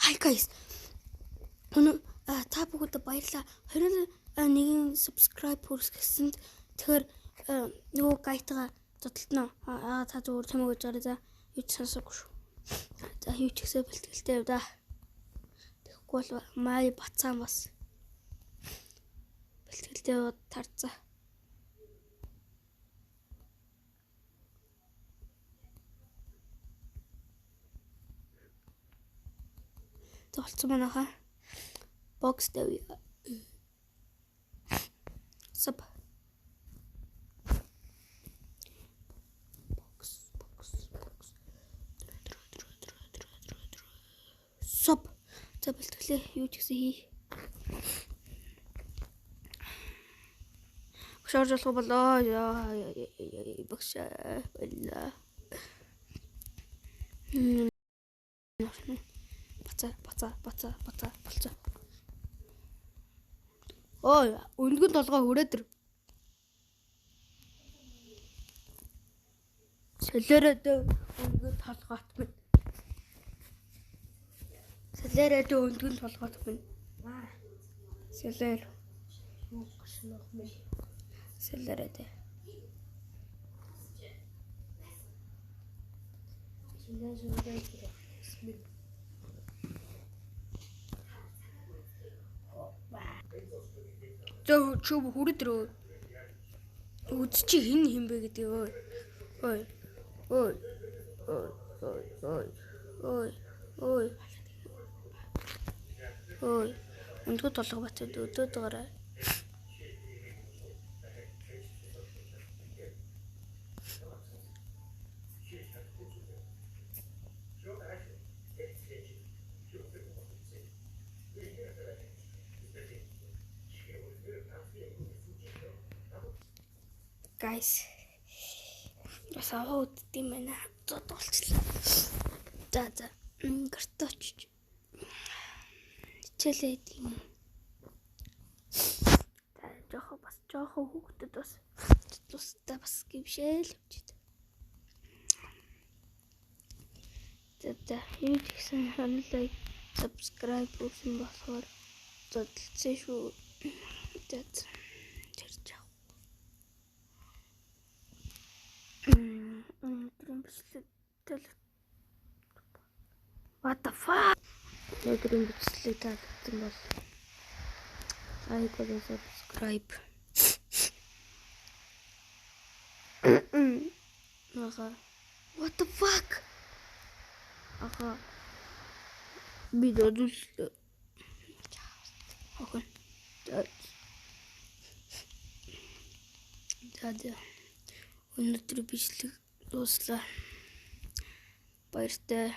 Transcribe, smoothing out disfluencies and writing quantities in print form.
Hi guys. Та бүгдэд баярлалаа. 21 subscribe хүргэсэнд тэгэхээр нөгөө гайтгаа зодтолтно. Аа та зүгээр чамайг гэж гараа за. Юу ч сонсоогүй шүү. За юу ч ихсээ бэлтгэлтэй яв да. Тэгэхгүй бол май бацаан бас бэлтгэлтэй яваад тарцаа. За болцсон манайхаа. Бокс тавья. Сап. Бокс, бокс, бокс. Сап. За бэлтгэлээ юу ч гэсэн хий. Багш орж болох болоо. Багш баярлаа. Баца, баца, баца, баца болцоо. Ой, өндгөн толгой хүрээд ир. Солиороод өндгөн толгойт минь. Солиороод өндгөн толгойт минь. Солиор. Солиороод. Зөө чи хүрээд ирөө. Үз чи хин хин бэ гэдэг өө. Ой. Ой. Ой. Ой. Ой. Ой. Ой. Ой. Өндгөө толгой бацаад өдөөд гараа. Guys. Бас аваа үддэм байна. Зод болчлаа. За за. Гэрт очиж хичээлээ хийдэг юм. За жоохон бас жоохон хүүхдэд бас тустай бас гимшээл явчихд. За за юу ч гэсэн like subscribe хийсэн болохоор зодтолцсон шүү. За чарч авах. Өнөөдрийн бичлэг What the fuck? Өнөөдрийн бичлэг таалагдсан бол like болон subscribe. Ага. What the fuck? Ага. Би додуллаа. Окей. За за. Өнөөдрийн бичлэг дууслаа. Баяртай.